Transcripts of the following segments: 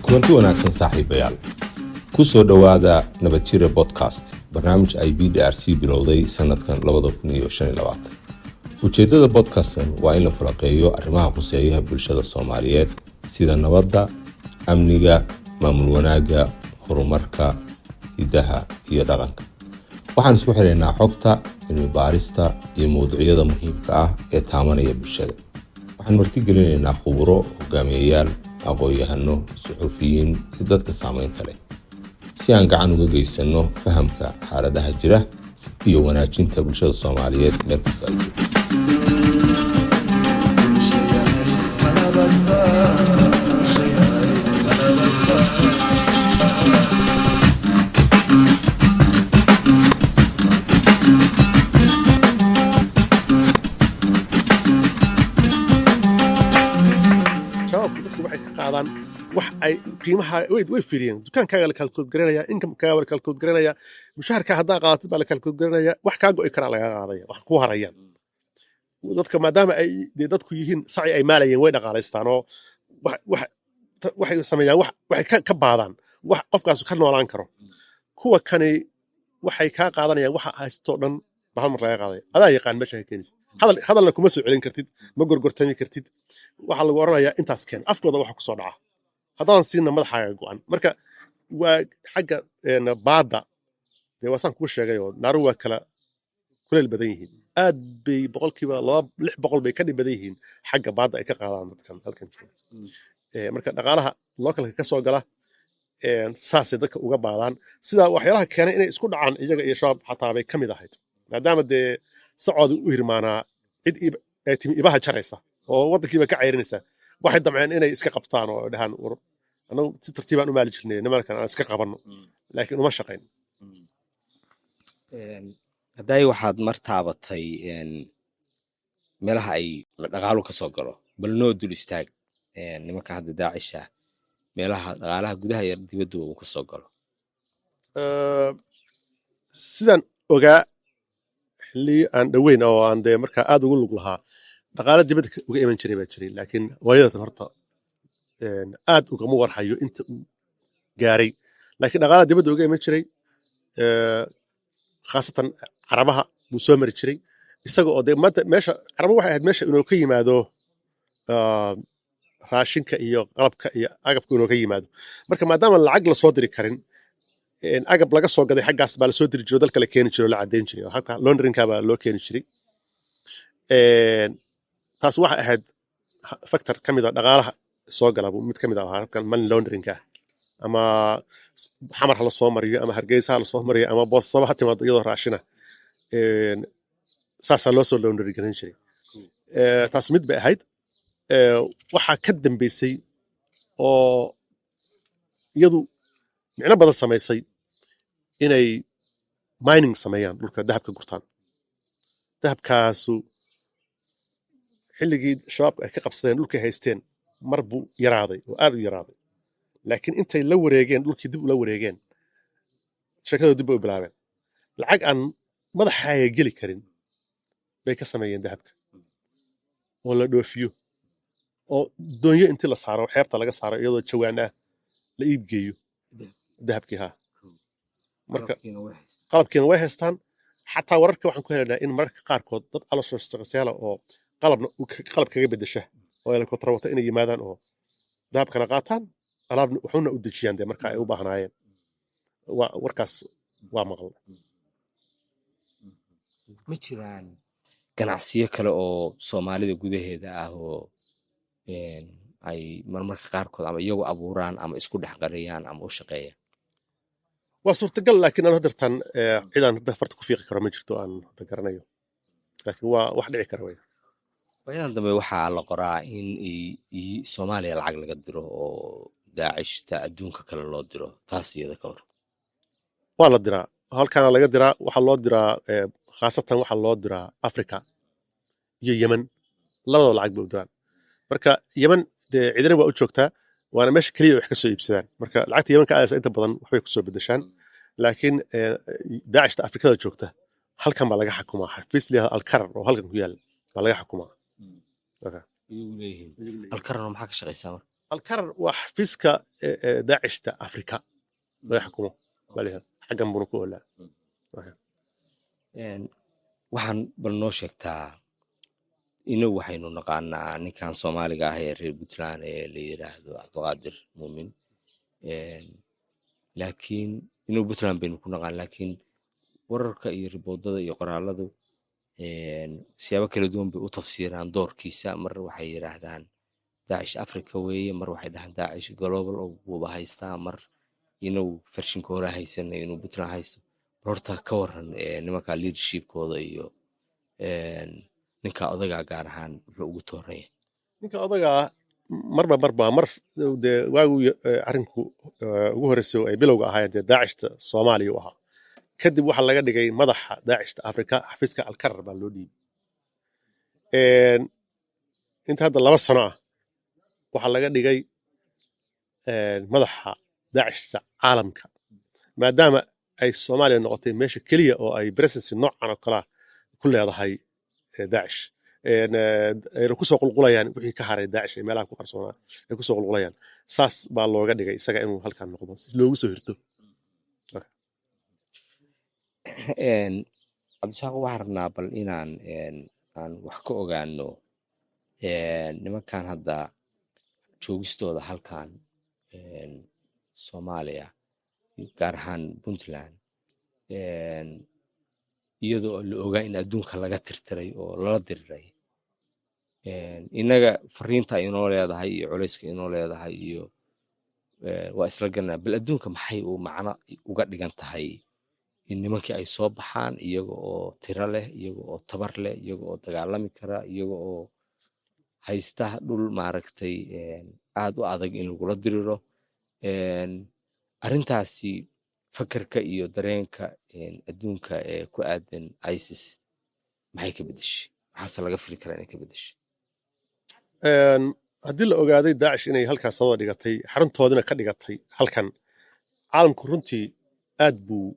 Kulanti wanaagsan, saaxiibayaal. Ku soo dhowaada Nabadjire Podcast, barnaamij ay BDRC bilowday sanadkan. Ujeeddada podcastkan waa in la falaqeeyo arrimaha khuseeyaha bulshada Soomaaliyeed, sida nabadda, amniga, maamul wanaagga, horumarka, hidaha iyo dhaqanka. Waxaan isku xidhaynaa xogta, cilmi baarista iyo mowduucyada muhiimka ah ee taabanaya bulshada. Waxaan martigelinaynaa khuburo, hogaamiyayaal, aqoon-yahano, suxufiyiin iyo dadka saameynta leh, si aan gacan uga geysano fahamka xaaladaha jira iyo wanaajinta bulshada Soomaaliyeed meel kasta ay joogto. Shabaabku dadku waxay ka qaadaan wax ay qiimaha way fiiriyeen. Dukaankaaga la calculate garanaya, incomekaaga la calculate garanaya, mushaharka haddaa qaadatid baa la calculate garanaya, wax kaa go'i karaa lagaa qaadaya, wax ku harayaan dadka. Maadaama ay dee dadku yihiin saci ay maalayeen, way dhaqaalaystaan oo waxay sameeyaan wax waxay ka baadaan wax qofkaasu ka noolaan karo. Kuwa kani waxay kaa qaadanayaan waxa haystoo dhan baa hal mar laga qaadaya. Adaa yaqaan meesha ka keenaysid. Hadal hadalna kuma soo celin kartid, ma gorgortami kartid. Waxaa lagu oranayaa intaas keen. Afkooda waxa kusoo dhaca haddaadan siinna madaxaaga go'an. Marka waa xagga baadda dee, waa saan kuu sheegay oo naaru waa kala kuleyl badan yihiin. Aad bay 600% bay ka dhib badan yihiin xagga baadda ay ka qaadaan dadkan halkan jooga. Marka dhaqaalaha localka ka soo gala saasay dadka uga baadaan. Sidaa waxyaalaha keenay inay isku dhacaan iyaga iyo Shabaab xataa bay ka mid ahayd, maadaama dee sacooda u hirmaanaa cid ay timi ibaha jaraysa oo waddankiiba ka ceyrinaysa. Waxay damceen inay iska qabtaan oo dhahaan, "War, annagu si tartiibaan u maali jirnay, nimankan aan iska qabanno," laakiin uma shaqayn. Hadday waxaad mar taabatay meelaha ay dhaqaalu ka soo galo, bal noo dul istaag nimanka hadda Daacisha, meelaha dhaqaalaha gudaha iyo dibadduba uu ka soo galo. Sidaan ogaa xilli aan dhoweyn oo aan dee markaa aad ugu lug lahaa, dhaqaale dibadda uga iman jiray baa jiray, laakiin waayadatan horta aad ugama warhayo inta uu gaaray. Laakiin dhaqaalaha dibadda uga iman jiray, khaasatan Carabaha buu soo mari jiray, isaga oo dee maanta meesha Caraba waxay ahayd meesha inuu ka yimaado raashinka iyo qalabka iyo agabka inuu ka yimaado. Marka maadaama lacag lasoo diri karin, agab laga soo gaday xaggaas baa lasoo diri jiro, dalka la keeni jiro, la caddayn jiray oo halka launderingka baa loo keeni jiray. Taas waxay ahayd factor ka mid a dhaqaalaha soo gala buu mid ka mid ah ahaa, habkan money launderingka ah. Ama Xamar ha lasoo mariyo, ama Hargeysa ha lasoo mariyo, ama Boosasaba ha timaado iyadoo raashina. Saasaa loo soo laundering garan jiray. Taas mid bay ahayd. Waxaa ka dambeysay oo iyadu micno badan samaysay inay mining sameeyaan, dhulka dahabka gurtaan. Dahabkaasu xilligii Shabaabku ay ka qabsadeen dhulkay haysteen mar buu yaraaday oo aad u yaraaday, laakiin intay la wareegeen dhulkii, dib ula wareegeen sheekadooda, dib bay u bilaabeen. Lacag aan madaxaaga geli karin bay ka sameeyeen dahabka oo la dhoofiyo oo doonyo intii la saaro, xeebta laga saaro, iyadoo jawaan ah la iib geeyo dahabkii haa. Marka qalabkiina way haystaan. Xataa wararka waxaan ku helaynaa in mararka qaarkood dad calooshoshaqayaala oo qalabna qalab kaga bedesha oo helicopter wata inay yimaadaan oo dahabkana qaataan, alaabna wuxuuna u dejiyaan dee marka ay u baahnaayeen. Waa warkaas waa maqal. Ma jiraan ganacsiyo kale oo Soomaalida gudaheeda ah oo ay marmarka qaarkood ama iyagu abuuraan ama isku dhex qariyaan ama u shaqeeyaan? Waa suurtagal, laakiin aan hadartan cidaan hadda farta ku fiiqi karo ma jirto aan hadda garanayo, laakiin waa wax dhici kara wey. Waayadan dambe waxaa la qoraa in Soomaaliya lacag laga diro oo Daacishta adduunka kale loo diro. Taas iyada ka war. Waa la diraa, halkaana laga diraa. Waxaa loo diraa khaasatan waxaa loo diraa Africa iyo Yemen, labadaba lacag bay u diraan. Marka Yemen dee cidina waa u joogtaa. Waana meesha keliya wax ka soo iibsadaan. Marka lacagta Yemen ka aadaysa inta badan waxbay kusoo bedeshaan, laakiin Daacishta Afrikada joogta halkan baa laga xakumaa. Xafiis la yihahdo Alkarar oo halkan ku yaal baa laga xukumaa. Iyagu leeyihiin Alkararna maxaa ka shaqaysaa marka? Alkarar waa xafiiska Daacishta Afrika laga xukumo baa la yihahdaa. Xaggan buuna ku oolaa. Waxaan bal noo sheegtaa, inagu waxaynu naqaanaa ninkan Soomaaliga ah ee reer Puntland ee la yiraahdo Cabdiqaadir Muumin. Laakiin inagu Puntland baynu ku naqaan, laakiin wararka iyo riboodada iyo qoraaladu siyaabo kala duwan bay u tafsiiraan doorkiisa. Mar waxay yiraahdaan Daacish Africa weeye, mar waxay dhahaan Daacish global oo buuba haystaa, mar inagu farshinka hore haysanay inuu Puntland haysto. Bal horta ka waran nimanka leadershipkooda iyo ninka odagaa gaar ahaan muxuu ugu tooraya? Ninka odagaa marba mar dee waagu arrinku ugu horreysay oo ay bilowga ahaayeen, dee Daacishta Soomaaliya u ahaa. Kadib waxaa laga dhigay madaxa Daacishta Afrika. Xafiiska Alkarar baa loo dhiibay. Inta hadda 2 sano ah waxaa laga dhigay madaxa Daacishta caalamka, maadaama ay Soomaaliya noqotay meesha keliya oo ay presence noocan oo kalea ku leedahay Daacish. Ayna kusoo qulqulayaan wixii ka haray Daacish ee meelaha ku qarsoonaa ay kusoo qulqulayaan. Saas baa looga dhigay isaga inuu halkan noqdo si loogu soo hirto. Cabdisaaq, waxaan rabnaa bal inaan aan wax ka ogaano nimankan hadda joogistooda halkan Soomaaliya, gaar ahaan Puntland, iyadoo la ogaa in adduunka laga tirtiray oo lala diriray. Innaga fariinta inoo leedahay iyo culayska inoo leedahay iyo waa isla garanaa. Bal adduunka maxay uu macno uga dhigan tahay in nimankii ay soo baxaan iyaga oo tiro leh, iyaga oo tabar leh, iyaga oo dagaalami kara, iyaga oo haysta dhul maaragtay aad u adag in lagula diriro? Arrintaasi fakarka iyo dareenka adduunka ee ku aadan ISIS maxay ka bedeshay? Maxaase laga fili karaa inay ka bedeshay? Haddii la ogaaday Daacish inay halkaas sabada dhigatay, xaruntoodina ka dhigatay halkan, caalamku runtii aad buu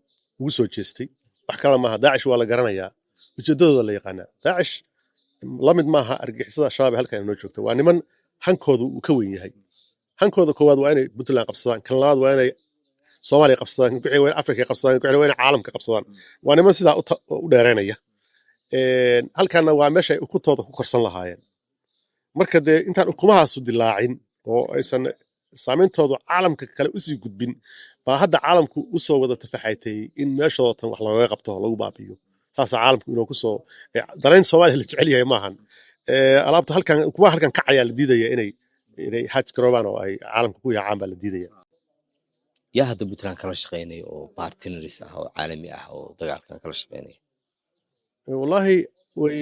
ugu soo jeestay. Wax kale maaha, Daacish waa la garanayaa, ujeeddadooda la yaqaanaa. Daacish la mid maaha argagixisada Shabaab ee halkan inoo joogta. Waa niman hankoodu uu ka weyn yahay. Hankooda koowaad waa inay Puntland qabsadaan, kan labaad waa inay Soomaaliya qabsadaan, kan ku xiga waa inay Afrika qabsadaan, kan ku xiga waa inay caalamka qabsadaan. Waa niman sidaa u dheereynaya. Halkanna waa meesha ay ukuntooda ku korsan lahaayeen. Marka dee intaan ukumahaasu dilaacin oo aysan saameyntoodu caalamka kale usii gudbin baa hadda caalamku usoo wada tafaxaytay in meeshooda tan wax looga qabto oo lagu baabi'iyo. Saasaa caalamku inuu kusoo danayn. Soomaaliya la jecel yahay maahan. Alaabta halkan, ukumaha halkan kacayaa la diidaya inay hatch garoobaan oo ay caalamka ku yaacaan baa la diidaya. Yaa hadda Puntland kala shaqeynaya oo partners ah oo caalami ah oo dagaalkan kala shaqeynaya? Wallaahi, way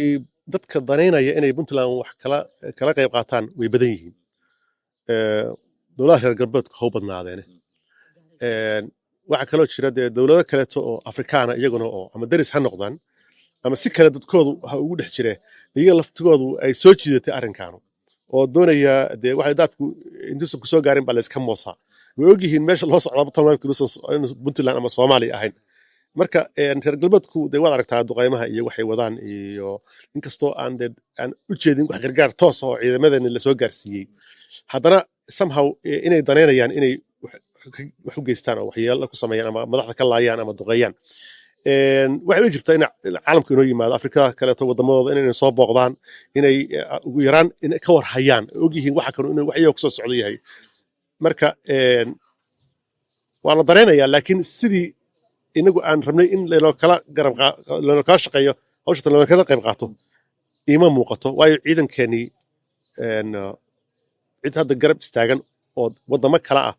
dadka danaynaya inay Puntland wax kala qayb qaataan way badan yihiin. Dowladaha reer galbeedku ha u badnaadeene. Waxaa kaloo jira dee dowlado kaleeto oo Afrikaana iyaguna oo ama deris ha noqdaan ama si kale dadkoodu ha ugu dhex jire, iyaga laftigoodu ay soo jiidatay arrinkaanu oo doonaya. Dee waxay daadku intuusan kusoo gaarin baa layska moosaa. Way ogyihiin meesha loo socdaa tamaamka inuusan Puntland ama Soomaaliya ahayn. Marka reer galbeedku dee waad aragtaa duqeymaha iyo waxay wadaan, iyo inkastoo aan dee aan u jeedin wax gargaar toos ah oo ciidamadeeni lasoo gaarsiiyey, haddana somehow inay danaynayaan inay wax u geystaan oo waxyeello ku sameeyaan ama madaxda ka laayaan ama duqeeyaan. Waxay u jirtaa in caalamku inoo yimaado, Afrikada kaleeto wadamadooda inay soo booqdaan, inay ugu yaraan inay ka war hayaan, ogyihiin waxa kanu inuu wax iyaga kusoo socdo yahay. Marka waa la dareenayaa, laakiin sidii inagu aan rabnay in laynoo kala garab laynoo kala shaqeeyo hawsha, laynoo kala qayb qaato, iima muuqato. Waayo ciidankeenii cid hadda garab istaagan oo wadamo kale ah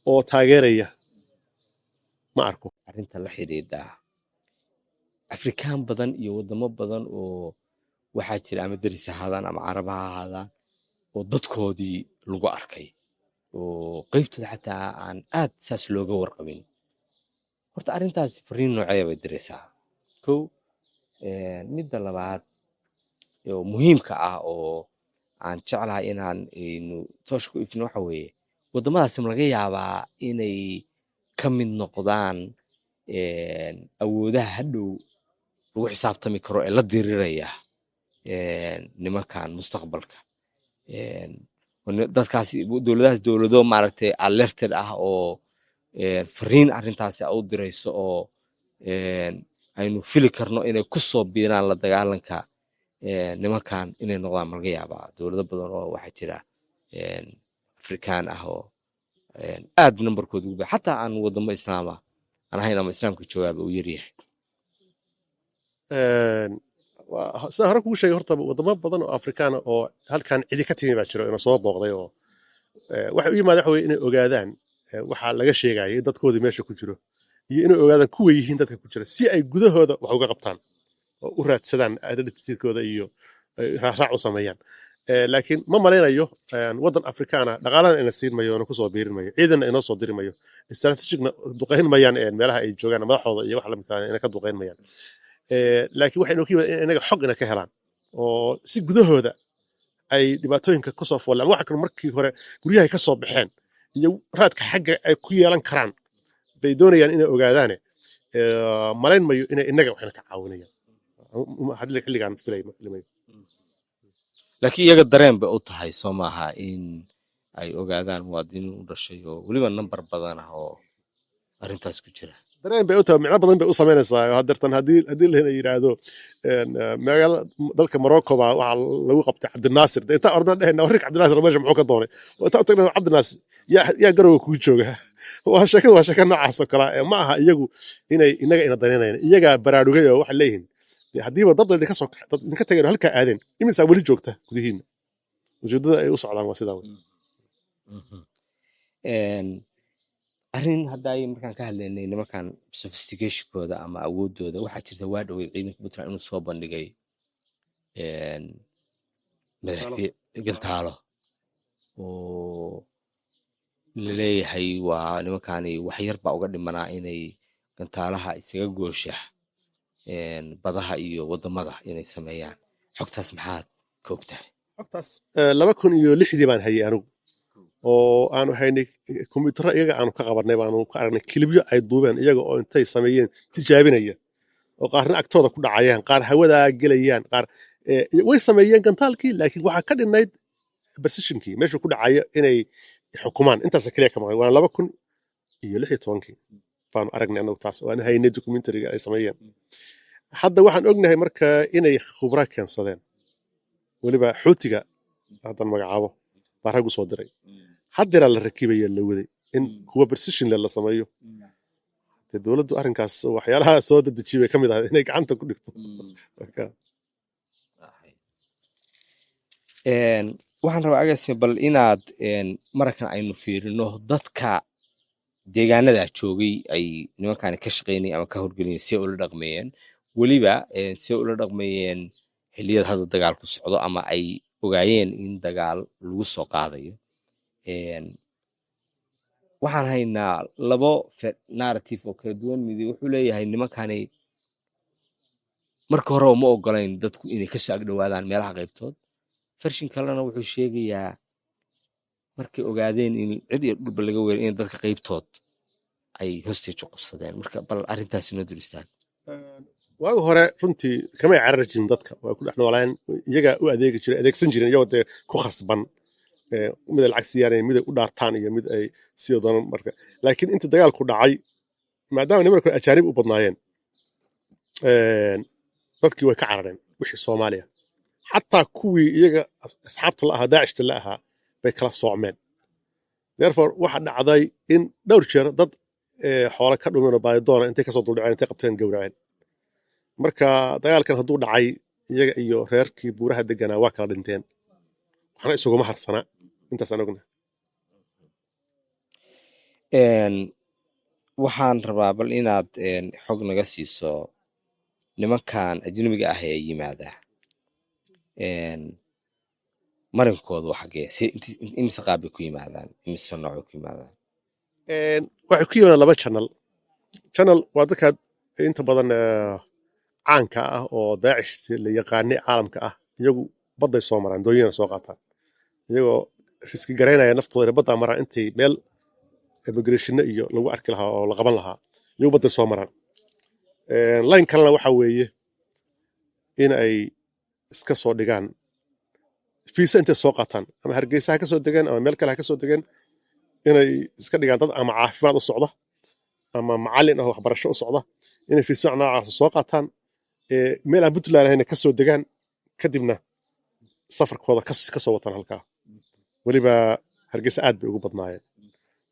oo taageeraya ma arko. Arrinta la xidhiidha Afrikaan badan iyo wadamo badan oo waxaa jira, ama deris ha ahaadaan ama Carab ha ahaadaan, oo dadkoodii lagu arkay oo qeybtooda xataa aan aad saas looga warqabin. Horta arrintaasi fariin noocee bay diraysaa? Kow, midda labaad oo muhiimka ah oo aan jeclahay inaan aynu toosh ku ifno waxa weeye Waddamadaasi ma laga yaabaa inay ka mid noqdaan awoodaha hadhow lagu xisaabtami karo ee la diriraya nimankan mustaqbalka? Dadkaasi, dowladahaas, dowlado maaragtay alerted ah oo fariin arrintaasi u dirayso oo aynu fili karno inay ku soo biiraan la dagaalanka nimankan inay noqdaan, ma laga yaabaa? Dowlado badan oo waxaa jira Afrikaan ah oo aad numberkooda ugu ba, xataa aan wadamo Islaama aan ahayn ama Islaamka joogaaba uu yaryahay. Sida hore kugu sheegay, horta wadamo badan oo Afrikaan ah oo halkan cidi ka timi baa jiro ina soo booqday, oo waxay u yimaadeen waxa weye inay ogaadaan waxa laga sheegayo in dadkoodii meesha ku jiro iyo inay ogaadaan kuwa yihiin dadka ku jira, si ay gudahooda wax uga qabtaan oo u raadsadaan identitykooda iyo ay raacraac u sameeyaan. Laakiin ma malaynayo waddan Afrikaana dhaqaalana ina siin mayo, ina kusoo biirin mayo, ciidanna inoo soo diri mayo, strategicna duqayn mayaan meelaha ay joogaan madaxooda iyo wax lamidka ah ina ka duqayn mayaan. Laakiin waxay inoo ka yimaadeen in inaga xog ina ka helaan oo si gudahooda ay dhibaatooyinka kusoo foollaan, waxa kale markii hore guryahay ka soo baxeen iyo raadka xagga ay ku yeelan karaan bay doonayaan inay ogaadaane. Malayn mayo inay inaga waxna ka caawinayaan xilligaan filay filayo. Laakiin iyaga dareen bay u tahay, soo maaha, in ay ogaadaan muwaadiniin u dhashay oo weliba number badan ah oo arrintaas ku jira? Dareen bay u tahay, micno badan bay u samaynaysaa. Haddeertan haddii la yidhaahdo magaalada dalka Morocco baa waxaa lagu qabtay Cabdinaasir, dee intaa ordaan dhehayna, "Warrik, Cabdinaasir meesha muxuu ka doonay?" Oo intaa u tagna, "Cabdinaasir, yaa garowa kuu jooga?" Waa sheekadu, waa sheeka noocaas oo kale ah. Ee ma aha iyagu inay inaga ina danaynayaan. Iyagaa baraarugay oo waxay leeyihiin, dee haddiiba dad idinka soo dad idinka tageen oo halkaa aadeen, imisaa weli joogta gudihiina? Ujeeddada ay u socdaan waa sidaa wey. Arrin hadda ay markaan ka hadlaynay nimankan sophisticationkooda ama awoodooda, waxaa jirta waa dhoweyd ciidanka Puntland inuu soo bandhigay madaafiic gantaalo oo laleeyahay waa nimankani wax yar baa uga dhimanaa inay gantaalaha isaga goosha badaha iyo wadamada inay sameeyaan. Xogtaas maxaad ka ogtahay? Xogtaas 2006dii baan hayay anigu, oo aanu haynay kombiyuutarro iyaga aanu ka qabanay, baanu ka aragnay kilibyo ay duubeen iyaga oo intay sameeyeen tijaabinaya, oo qaarna agtooda ku dhacayaan, qaar hawadaa gelayaan, qaar way sameeyeen gantaalkii, laakiin waxaa ka dhinayd precisionkii meeshuu ku dhacayo inay xukumaan. Intaasa keliya ka maqan. Waana 2016kii baanu aragnay anagu taas, oo aan haynay documentariga ay sameeyeen. Hadda waxaan ognahay marka inay khubra keensadeen, weliba Xuutiga haddan magacaabo baa rag u soo diray. Haddeeraa la rakibaya, la waday in kuwa precision le la sameeyo. Dee dowladdu arrinkaas waxyaalaha soo dedejiyay bay ka mid ahayd inay gacanta ku dhigto marka. Waxaan rabaa, agase, bal inaad markan aynu fiirino dadka deegaanada joogay ay nimankani ka shaqeynayeen ama ka howlgelayeen, see ula dhaqmayeen, weliba see ula dhaqmayeen xilliyada hadda dagaalku socdo ama ay ogaayeen in dagaal lagu soo qaadayo. Waxaan haynaa labo narrative oo kala duwan. Midi wuxuu leeyahay nimankani marka horeba ma ogolayn dadku inay kasoo agdhowaadaan meelaha qaybtood. Version kalena wuxuu sheegayaa markay ogaadeen in cid iyo dhulba laga weeray in dadka qaybtood ay hostage u qabsadeen. Marka bal arrintaasi noo dul istaag. Waagi hore runtii kamay carari jirin dadka, waa ku dhex noolaan, iyagaa u adeegi jiray, adeegsan jireen, iyagoo dee ku khasban mid ay lacag siiyaan iyo mid ay u dhaartaan iyo mid ay sidoo doonaan marka. Laakiin inta dagaalku dhacay, maadaama nimanku ajaanib u badnaayeen, dadkii way ka carareen wixii Soomaaliya, xataa kuwii iyaga asxaabta la ahaa, Daacishta la ahaa, bay kala soocmeen. Therefore waxa dhacday in dhowr jeer dad xoolo ka dhumeen oo baadidoona intay kasoo duldhaceen, intay qabteen, gowraceen. Marka dagaalkan hadduu dhacay, iyaga iyo reerkii buuraha deganaa waa kala dhinteen, waxna isuguma harsana, intaasaan ognahay. Waxaan rabaa bal inaad xog naga siiso nimankan ajnabiga ah ee yimaada, marinkoodu waa xagee? Si imise qaab bay ku yimaadaan, imise nooc bay ku yimaadaan? Waxay ku yimaadaan laba channel. Channel waa dadka inta badan caanka ah oo Daacish la yaqaanay caalamka ah. Iyagu badday soo maraan, doonyana soo qaataan iyagoo Risk garaynaya naftooda inay baddaa maraan intay meel immigration iyo lagu arki lahaa oo la qaban lahaa, iyagu badday soo maraan. Line kalena waxa weeye in ay iska soo dhigaan fiisa intay soo qaataan, ama Hargeysa ha ka soo degeen ama meel kale ha ka soo degeen, inay iska dhigaan dad ama caafimaad u socda ama macallin ah oo waxbarasho u socda, inay fiisa noocaas soo qaataan, meel aan Puntland ahayn ka soo degaan, kadibna safarkooda ka soo wataan halkaa. Weliba Hargeysa aad bay ugu badnaayeen.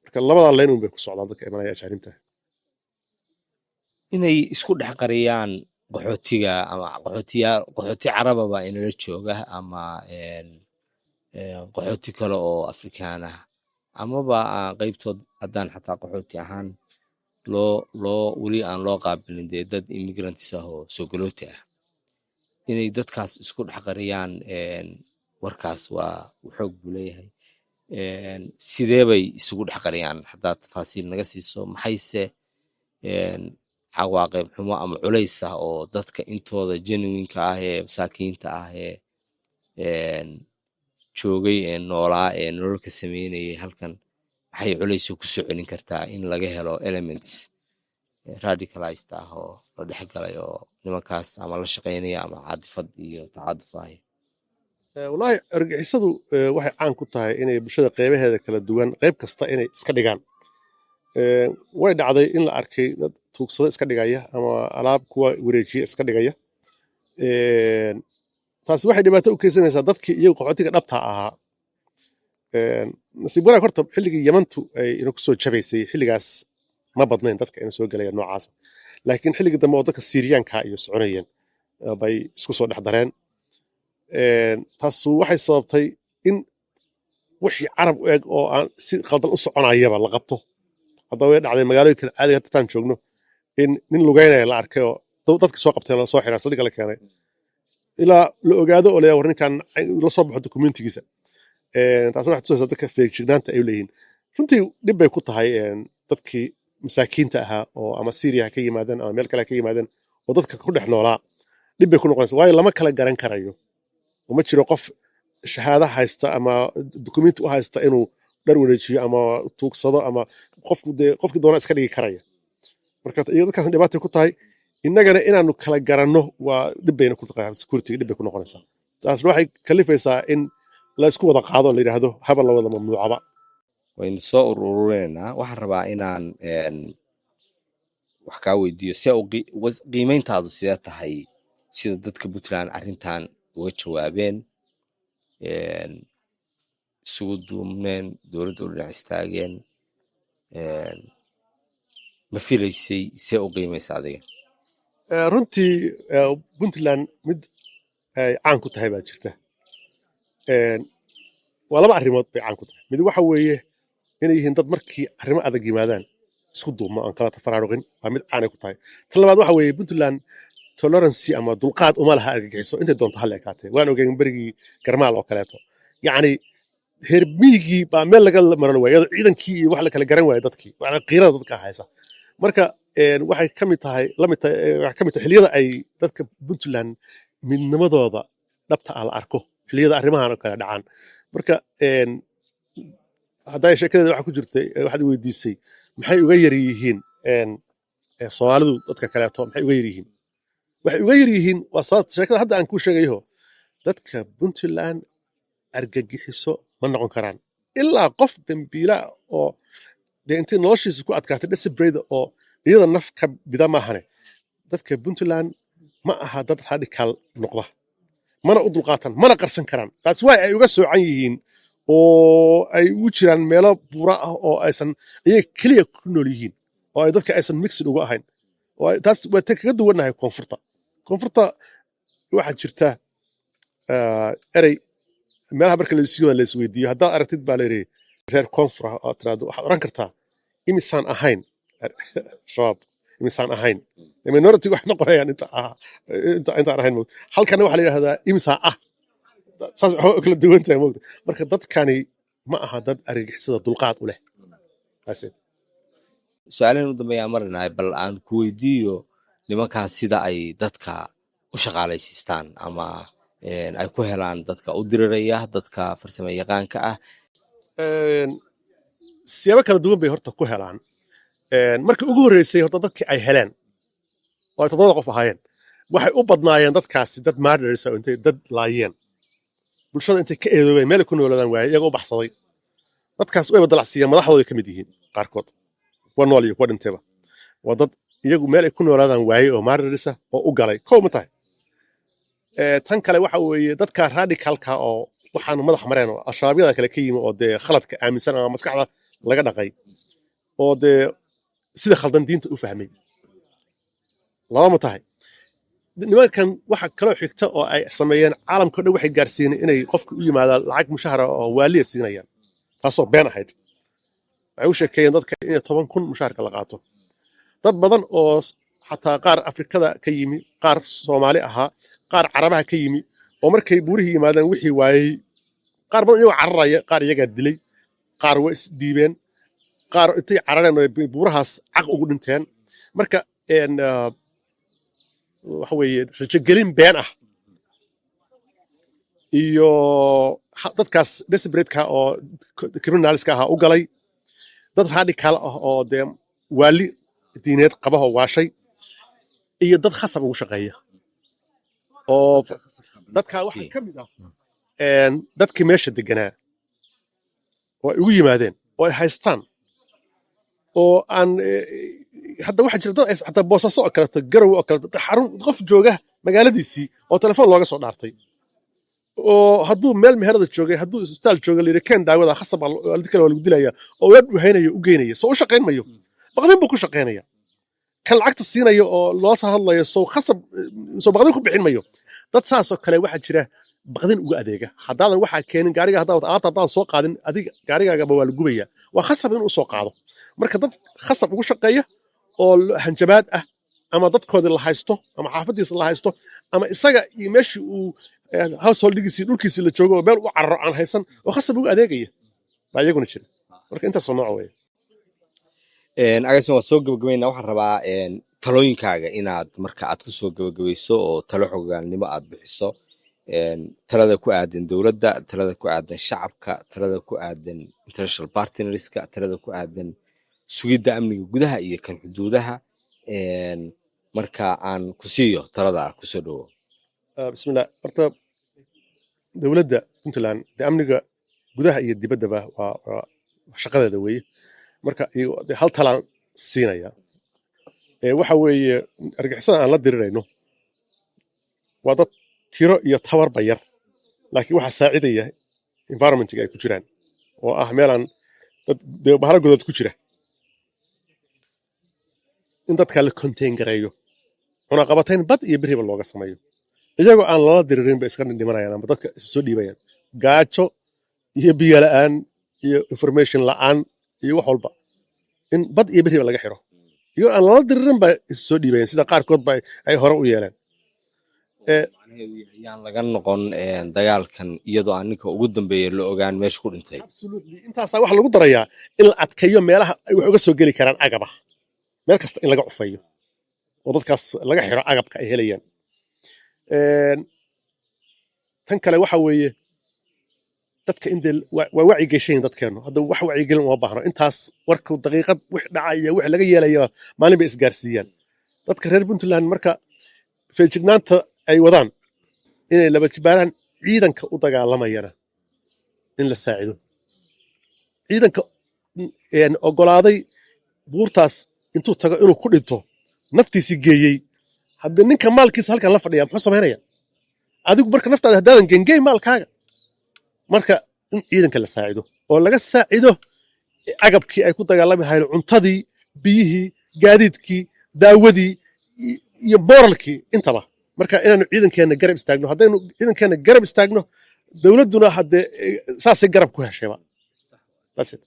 Marka labadaa line un bay ku socdaan dadka imanaya ajaanibta. Inay isku dhex qariyaan qaxootiga ama qaxootiya, qaxooti carababa inala jooga ama qaxooti kale oo Afrikaan ah, amaba aan qaybtood haddaan xataa qaxooti ahaan loo weli aan loo qaabilin, dee dad immigrants ah oo soo galooti ah, inay dadkaas isku dhex qariyaan. Warkaas waa xoog buu leeyahay. Sidee bay isugu dhex qariyaan haddaad tafaasiil naga siiso? Maxayse cawaaqib xumo ama culays ah oo dadka intooda genuine-ka ah ee masaakiinta ah ee joogay ee noolaa ee nolol ka sameynayay halkan, maxay culays kusoo celin kartaa in laga helo elements radicalized ah oo la dhex galay oo nimankaas ama la shaqaynaya ama caadifad iyo tacaduf ah? Wallaahi argagixisadu waxay caan ku tahay inay bulshada qeybaheeda kala duwan qayb kasta inay iska dhigaan. Way dhacday in la arkay dad tuugsada iska dhigaya ama alaab kuwa wareejiya iska dhigaya. Taasi waxay dhibaato u keysanaysaa dadkii iyagu qaxootiga dhabta ahaa. Nasiib wanaag, horta xilligii Yamantu ay ina kusoo jabaysay, xilligaas ma badnayn dadka ina soo gelaya noocaas, laakiin xilligii dambe oo dadka Siiriyaanka iyo soconayeen bay isku soo dhex dareen. Taasu waxay sababtay in wixii Carab u eg oo aan si qaldan u soconayaba la qabto. Haddaba way dhacday magaalooyinka caadiga hadda taan joogno in nin lugeynaya la arkay oo dadka soo qabteen, la soo xiraa, saldhigga la keenay, ilaa la ogaado oo la war ninkan la soo baxo dokumentigiisa. Taasna waxay tusaysaa dadka feejignaanta ay u leeyihiin. Runtii dhib bay ku tahay dadkii masaakiinta ahaa oo ama Syria ha ka yimaadeen ama meel kale ha ka yimaadeen oo dadka ku dhex noolaa, dhib bay ku noqonaysa, waayo lama kala garan karayo oo ma jiro qof shahaado haysta ama dukumenti u haysta inuu dhar wareejiyo ama tuugsado ama qofku dee qofkii doona iska dhigi karaya. Marka iyo dadkaasna dhibaatay ku tahay, innagana inaanu kala garanno waa dhib bayna ku tahay, security dhib bay ku noqonaysaa. Taasna waxay kalifaysaa in la isku wada qaado, la yidhaahdo haba la wada mamnuucaba. Waynu soo ururinaynaa. Waxaan rabaa inaan wax kaa weydiiyo see u qiimeyntaadu sidee tahay sida dadka Puntland arrintan uga jawaabeen, isugu duubneen, dowladda u dhinac istaageen? Ma filaysay? See u qiimaysa adiga? Runtii Puntland mid ay caan ku tahay baa jirta. Waa laba arrimood bay caan ku tahay. Mid waxa weeye inay yihiin dad markii arrimo adag yimaadaan isku duubma, aan kala tafaraaruqin. Waa mid caanay ku tahay. Tan labaad waxa weeye Puntland tolerancy ama dulqaad uma laha argagixiso intay doonto hal ekaatee. Waan ogeyn berigii Garmaal oo kaleeto, yacni heer miyigii baa meel laga maran waayay, iyadoo ciidankii iyo wax la kala garan waayay dadkii, macnaa qiirada dadka haysa. Marka waxay ka mid tahay la mid tahay waxay ka mid tahay xilliyada ay dadka Puntland midnimadooda dhabta ah la arko, xilliyada arrimahan oo kale dhacaan. Marka hadday sheekadeeda waxa ku jirtay, waxaad i weydiisay maxay uga yar yihiin Soomaalidu dadka kaleeto, maxay uga yar yihiin? Waxay uga yar yihiin waa sababta sheekada hadda aan kuu sheegayo: dadka Puntland argagixiso ma noqon karaan, ilaa qof dembiila oo dee intay noloshiisa ku adkaatay desperate oo iyada naf ka bida maahane. Dadka Puntland ma aha dad radical noqda, mana u dulqaatan, mana qarsan karaan. Taasi waa ay uga soocan yihiin oo ay ugu jiraan meelo buura ah oo aysan iyaga keliya ku nool yihiin oo ay dadka aysan mixed uga ahayn. Oo taas waa ta kaga duwannahay koonfurta. Koonfurta waxaa jirta erey meelaha marka laysiyo la isweydiiyo, haddaad aragtid baa layidhi reer koonfur ah oo tiraahdo, waxaad oran kartaa imisaan ahayn Shabaab, imisaan ahayn minority waxay noqonayaan inta ah inta intaan ahayn moogta. Halkana waxaa la yidhahdaa imisaa ah. Saas waxay u kala duwan tahay moogta. Marka dadkani ma aha dad argagixisada dulqaad u leh. That's it. Su-aalahan u dambeeyaan marinahay, bal aan ku weydiiyo nimankan sida ay dadka u shaqaalaysiistaan ama ay ku helaan dadka u diriraya, dadka farsamo yaqaanka ah. Siyaabo kala duwan bay horta ku helaan. Markii ugu horreysay horta dadkii ay heleen oo ay 7da qof ahaayeen, waxay u badnaayeen dadkaasi dad murderers ah oo intay dad laayeen, bulshada intay ka eedoobeen, meel ay ku noolaadaan waayey, iyagoo u baxsaday. Dadkaas wayba dalacsiiyeen, madaxdooday ka mid yihiin qaarkood, kuwa nool iyo kuwa dhintayba. Waa dad iyagu meel ay ku noolaadaan waayey oo murderers ah oo u galay. Kow ma tahay? Tan kale waxa weeye dadka radicalka oo waxaanu madax mareen oo Al-Shabaabyada kale ka yimi oo dee khaladka aaminsan ama maskaxda laga dhaqay oo dee sida khaldan diinta u fahmay. Laba ma tahay? Nimankan waxa kaloo xigta oo ay sameeyeen, caalamka o dhan waxay gaarsiinay inay qofka u yimaadaan lacag mushahara oo waaliya siinayaan, taasoo been ahayd. Waxay u sheekeeyeen dadka inay 10,000 mushaharka la qaato. Dad badan oo xataa qaar Afrikada ka yimi, qaar Soomaali ahaa, qaar Carabaha ka yimi oo markay buurihii yimaadeen wixii waayey, qaar badan iyagoo cararaya, qaar iyagaa dilay, qaar way isdhiibeen, qaar intay carareen oo buurahaas caq ugu dhinteen. Marka waxa weeye rajogelin been ah iyo dadkaas desperateka oo criminalska ahaa u galay, dad radical ah oo dee waali diineed qaba oo waashay, iyo dad khasab ugu shaqeeya. Oo dadka waxaa ka mid ah dadkii meesha deganaa oo ay ugu yimaadeen oo ay haystaan oo aan hadda waxaa jira dad ay xataa Boosaaso oo kaleeto, Garowe oo kaleeto, xarun qof jooga magaaladiisii oo telefoon looga soo dhaartay, oo hadduu meel meherada joogay, hadduu isbitaal jooga, la yidhi keen daawada, khasab baa kale waa lagu dilaya, oo ula dhuhaynaya, u geynaya. Soo u shaqayn mayo, baqdin buu ku shaqaynaya. Kan lacagta siinaya oo loo soo hadlayo soo khasab, soo baqdin ku bixin mayo. Dad saasoo kale waxaa jira baqdin uga adeega. Haddaadan waxaa keenin gaariga, haddaa alaabta haddaadan soo qaadin, adiga gaarigaagaba waa la gubaya. Waa khasab inuu soo qaado. Marka dad khasab ugu shaqeeya oo hanjabaad ah, ama dadkoodii la haysto, ama xaafadiisa la haysto, ama isaga iyo meeshii uu householdigiisii, dhulkiisii la joogo oo meel u cararo aan haysan, oo khasab ugu adeegaya baa iyaguna jira. Marka intaasoo nooc weeye. Agasin, waan soo gabagabaynaa. Waxaan rabaa talooyinkaaga inaad marka aad ku soo gabagabayso oo talo xogaalnimo aad bixiso, talada ku aadan dowladda, talada ku aadan shacabka, talada ku aadan international partnerska, talada ku aadan sugidda amniga gudaha iyo kan xuduudaha. Marka aan ku siiyo talada, kusoo dhowo. Bismillah. Horta dowladda Puntland dee amniga gudaha iyo dibaddaba waa shaqadeeda weeye. Marka dee hal talaan siinaya. Waxa weeye argixisada aan la dirirayno waa dad tiro iyo tabarba yar, laakiin waxaa saacidaya environmentiga ay ku jiraan oo ah meelaan dad dee bahalo godood ku jira. In dadka la contain gareeyo, cunaqabatayn bad iyo beriba looga sameeyo, iyagoo aan lala diririn bay iska dhimanayaan ama dadka is soo dhiibayaan, gaajo iyo biyo la'aan iyo information la'aan iyo wax walba. In bad iyo beriba laga xiro, iyagoo aan lala diririn ba is soo dhiibayaan, sida qaarkood ba ay hore u yeeleen. Macnaheedu yahay yaan laga noqon dagaalkan iyadoo aan ninka ugu dambeeya la ogaan meesha ku dhintay. Absolutely. Intaasaa waxaa lagu darayaa in la adkeeyo meelaha ay wax uga soo geli karaan agaba, meel kasta in laga cufeeyo oo dadkaas laga xiro agabka ay helayaan. Tan kale waxa weeye dadka in dee waa wacyigeshayin dadkeennu. Hadda wax wacyigelin uma baahno. Intaas warku daqiiqad wix dhacaya, wix laga yeelaya, maalin bay isgaarsiiyaan dadka reer Puntland. Marka feejignaanta ay wadaan inay laba jibaaraan, ciidanka u dagaalamayana in la saacido, ciidanka ogolaaday buurtaas intuu tago inuu ku dhinto, naftiisii geeyey. Haddii ninka maalkiisa halkan la fadhiya, muxuu samaynaya? Adigu marka naftaada haddaadan gengey maalkaaga. Marka in ciidanka la saacido oo laga saacido agabkii ay ku dagaalami lahayn, cuntadii, biyihii, gaadiidkii, daawadii iyo moralkii intaba. Marka inaanu ciidankeenna garab istaagno. Haddaynu ciidankeenna garab istaagno, dowladduna haddee saasay garab ku heshayba. That's it.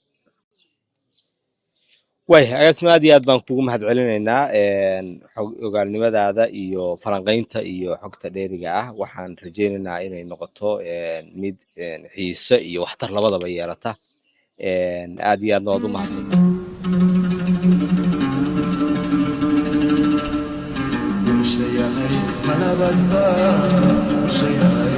Waaya agaasima, aad iyo aad baan kugu mahad celinaynaa xog ogaalnimadaada iyo falanqaynta iyo xogta dheeriga ah. Waxaan rajaynaynaa inay noqoto mid xiise iyo waxtar labadaba yeelata. Aad iyo aadna waad u mahadsantahay. Bulshayahay, ma nabadba? Bulshayahay.